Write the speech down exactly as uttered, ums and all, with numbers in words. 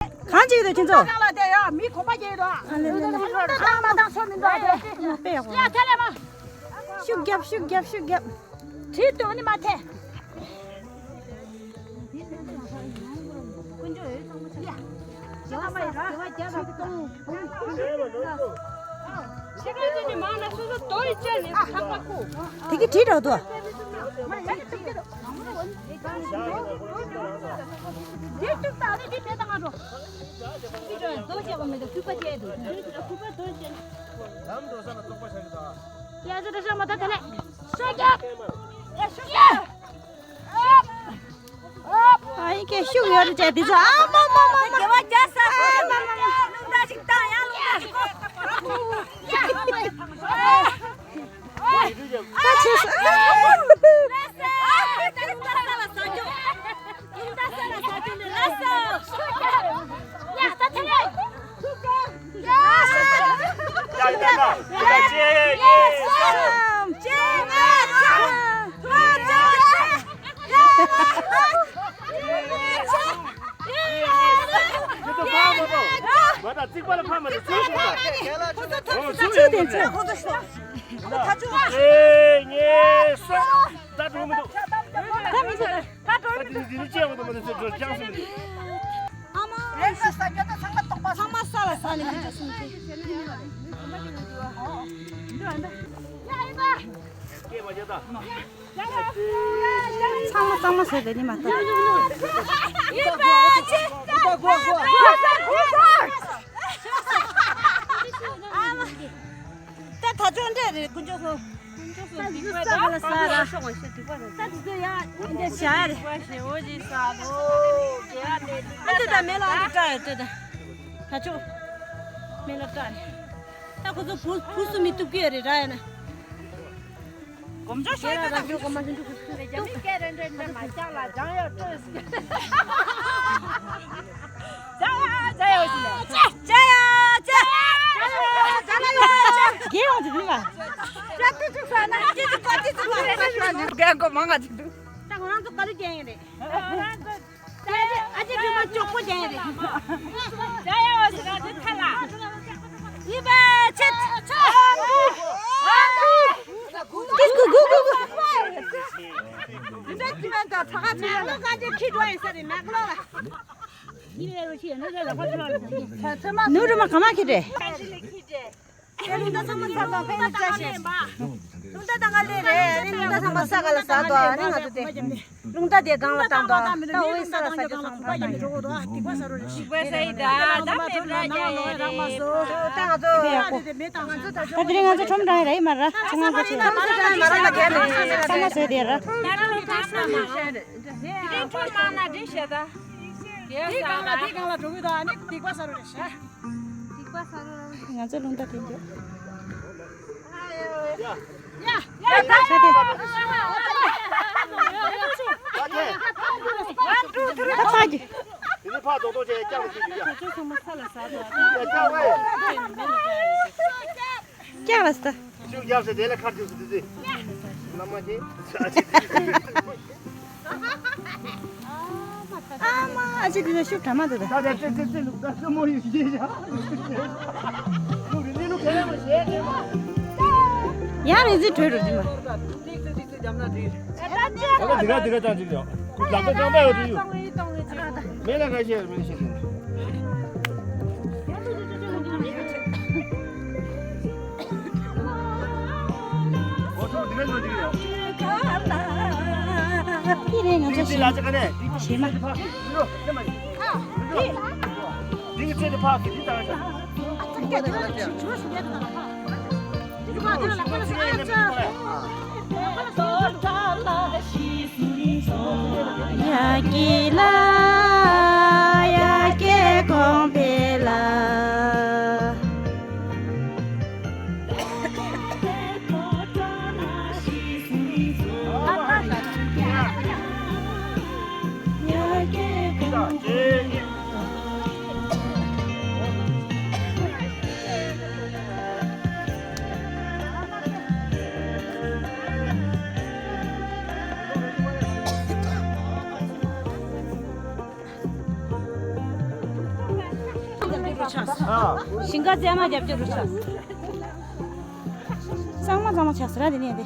གང་བྱེད་ཀྱི་འདུག་ཁྱེད་ཚོ། ལྟ་སྟངས་ལ་བལྟས་ཡ། མི་གོམ་པ་རྒྱག་གི་འདུག་ཨ་ལེ་ལེ་ལེ། ལྟ་སྟངས་མ་བཏང་ཆོག་མི་འདུག་ཨ་ལེ། དཔེ་ཡག་པོ། ཡ་ཐལ་ལེ་མ། ཤུགས་རྒྱབ། ཤུགས་རྒྱབ། ཤུགས་རྒྱབ། བྲིས་འདུག་ནི་མ་ཐལ། དེ་གི་བྲིས་འགྲོ་འདུག་ཨ་ཡིན་ཀྱེ་ཤུགས་ཡོད་རེད་ཅེ་འདི་ཚོ། ཨ་མ་མ་མ་མ། དགེ་བ་རྒྱག་ས། ཨ་མ་མ་མ། རླུང་རྟ་ཞིག་བཏང་ཡང་རླུང་རྟ་ཞིག་ད་ཆེ་ས། རླུང་རྟ་ས་ལ་ཟ་རྒྱུ། རླུང་རྟ་ས་ལ་ཟ་རྒྱུ་ནི་ར་ས། ཡ་ད་ཐེ་ལེ། ཚང་མ་ས་ལ་ཟ་ནས་མི་འཇོག་སོང་ཚེ། ཚང་མ་ཚང་མ་ཟ་བས་ནི་མ་ཐག་ད་ད་ཅོང་འདྲ་རེད་དཀོན་མཆོག་གསུམ། དཀོན་མཆོག་གསུམ་སྡིག་པ་ད་ལ་ཟ་ར། ད་དེ་ཚོ་ཡང་འདི་བྱ་རེད། ཞེ་བོ་ཞིག་ཟ་དོ། ཨ་འདི་ད་མེ་ལ་འདི་སྐྲག་ཡོད་དེ་ད། ད་ཅོ། མེ་ལ་སྐྲག་རེད། ད་ཁོ་ཚོ་བུ་བུ་སུ་མི་གཏུབ་ཀྱི་ཡོད་རེད་ར་ཡ་ན། དཀོན་མཆོག་ཤོག་ད་ད་ཅོ་གོ་མ་འདི་འདུག་རྒྱ་མི་སྐད་རེ་འདྲ་འདྲ་མ་རྒྱག་ལ་སྦྱང་ཡོད་སྤྲོས། ཇ་ཡ་ཇ་ཡ་ཇ་ཡ་ཇ་ཡ། རྒྱལ་བ་ཇི་ལ། ཇ་ཏི་ཅུ་ས་ན་ཅི་ཅི་པ་ཏི་ཅུ་པ། རྒན་གོ་མང་ང་ཅི་འདུག་ད་ང་རང་ཚོ་ག་རེ་རྒྱན་ཡིན་རེད། ཨ་ཅེ་ཅི་མ་ཅོག་པོ་རྒྱན་ཡིན་རེད། ཇ་ཡ་བ་ཟེར་ན་དེ་ཐ་ལ། ཡི་བ་ཆེ་ཆེ། ཏི་ཀུ་གུ་གུ་གུ། འདི་འདྲ་ཅི་མ་འདྲ་ཚ་ཁ་ཚ་ལ་ལོ་ག་ཅེ་ཁི་འགྲོ་ཡིན་ས་རེད་ནག་ལོ་ལ། ནུ་རུ་མ་ག་མ་ཁི་རེད། རླུང་རྟ་ཚང་མ་ས་དང་ཕན་ཡིན་ཅག་ཤེས། རླུང་རྟ་དང་ག་ལེ་རེད། རླུང་རྟ་ཚང་མ་ས་ག་ལ་ཟ་དོ། ཨ་ནི་ང་ཚོ་དེ་རླུང་རྟ་དེ་སྒང་ལ་བཏང་དོ། ད་འོ་ཡི་ས་ལ་ཟ་རྒྱུ་ཚང་མ་ཕ་གི་མི་འགྲོ་གོ་དོ། སྡིག་པ་ཟ་རོ་རེད། སྡིག་པ་ཟ་ཡི་ད་ད་མེད་པ་རྒྱ་ཡི་རེད། ད་ང་ཚོ་ད་དེ་རིང་ང་ཚོ་ཁྲོམ་དྲང་ཡི་ར་ཡི་མ་ར་ཚང་མ་གོ་ཆེ། ས་མ་ཟོས་དེ་ར། དེ་རིང་ཁྲོམ་མང་ན་འདྲི་བཤད་ད། དེ་སྒང་ལ་དེ་སྒང་ལ་འགྲོ་གི་དོ། ཨ་ནི་སྡིག་པ་ཟ་རོ་རེད་ཤག་སྡིག་པ་ཟ་རོ་ར། ང་ཚོ་རླུང་རྟ་འཐེན་རྒྱུ། ཡ། ཡ། ཡ། ད་ཆ་དེ། ད་ཕག་གི། དེ་ནི་ཕག་རྡོག་རྡོག་བྱས་རྐྱང་བྱེད་རྒྱུ་ཡ། ཁྱོད་ཚང་མ་ས་ལ་ཟ་དོ། ཡ་རྐྱང་བས། རྐྱང་ལ་ཟ། ཤུགས་རྒྱབ་ཟེར་དེ་ལ་ཁར་རྒྱུགས་ཟེར་དུས་ཚེ། བླ་མ་ཁྱེད། ཨ་མ་ཨ་ཅེ་དེ་ཚོ་ཤུགས་དྲ་མ་འདུག་ད། ད་ད་ཙེ་ཙེ་ཙེ་ལུག་ད་ཙེ་མོ་ཡིན་ཤེས་བྱ། ལུག་རི་ལི་ལུག་ག་ཡ་མ་ཤེས་ནས་མ། ཡང་རི་ཙི་བྲོས་རུ་དེ་མ། ཏིག་ཙེ་ཏིག་ཙེ་རྒྱབ་ན་འགྲིག་ད་ལྟ་འདི་ག་འདི་ག་ཅང་ཅིག་ཡོད། ལག་པ་རྐང་པ་ཡོད་དུ་ཡོད། མེ་ལ་ཁ་ཤས་མེ་ཤེས་ནས། འོ་ཚོ་འདི་ག་ཡོད་ཅིག་ཡོད། ཏི་རེ་ང་ཚོ་ཏི་ལ་ཅི་ག་ནས། ཞེ་མ། འདི་གི་ཚེ་དེ་ཕག་གི་འདི་ལྟ་བ་ཞིག་ཡ་ཀི་ལ་ཡ་ཀེ་གོང་འཕེལ་ལ། ཆགས། ཞིང་ཁ་རྫས་མ་རྒྱབ་ཀྱི་རུ་ཆགས། གཙང་མ་གཙང་མ་ཆགས་སོང་ར་དེ་ནས་དེ།